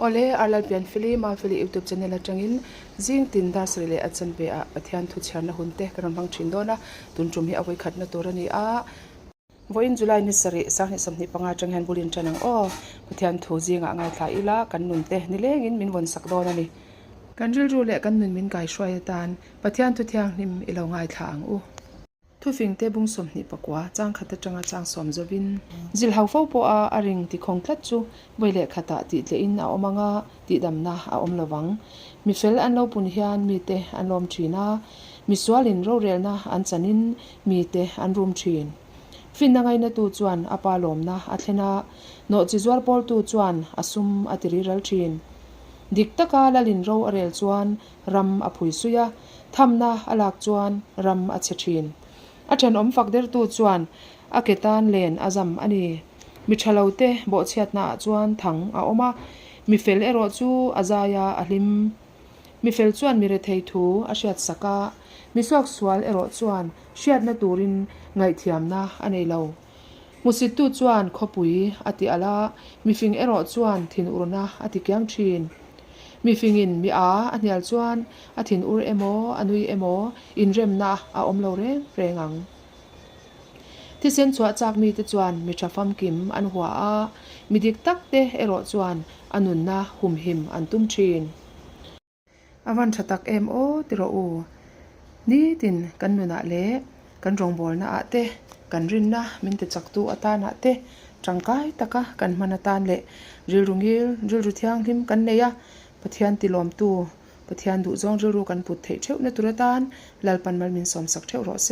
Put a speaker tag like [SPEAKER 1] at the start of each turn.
[SPEAKER 1] Awle, Arlal Pianfili, Mafeli YouTube channel atangin zing tin dar sarih leh a chanve ah Pathian thu chhiarna hun te ka rawn hmang thin dawn a, tun tum hi a vawikhatna tur a ni a. Vawiin July ni sarih, sanghnih 25 atang hian bulin tan ang aw. Pathian thu zingah ngaithla ila kan nun te nilengin min vawn sak dawn a ni. Kan rilru leh kan nun min kaihruai atan Pathian thu thianghlim i lo ngaithla ang u. Thufingte bung 29 chang khat atanga chang sawm zovin. Zilhau fo pawha a ring tikhawng tlat chu vawi leh khatah tih tlehin a awm anga tihdamna a awm lo vang. Mifel an lo pun hian mite an lawm thin a, misualin rorelna an chanin mite an rum thin. Finna ngainatu chuan a pa lawmna a thlen a, nawhchi zuar pawltu chuan a sum a ti riral thin. Dik taka lalin ro a rel chuan ram a phui suih a, thamna a lak chuan ram a chhe thin. A thenawm fak dertu chuan a ke tan len a zam a ni. Mi tha lo te bawhchhiatna ah chuan thang a awm a, mi fel erawh chu a zai a, a hlim. Mi fel chuan mi rethei thu a hriat sak a, mi suaksual erawh chuan hriatna turin ngaihthiamna a nei lo. Hmusittu chuan khawpui a ti alh a, mifing erawh chuan thinurna a ti kiang thin. Mifingin mi a a hnial chuan a thinur emaw, a nui emaw inremna a awm lo reng reng ang. Thisen chhuah chak mite chuan mi tha famkim an hua a, mi dik takte erawh chuan a nunna humhim an tum thin. A van tha tak em aw ti rawh u. Nitin kan nunah leh kan rawngbawlna ah te, kan rinna min ti chaktu atanah te tangkai taka kan hman atan leh rilru ngil, rilru thianghlim kan nei a, Pathian tilawmtu, Pathian duhzawng rilru kan put theih theuhna tur atan Lalpan mal min sawmsak theuh rawh se.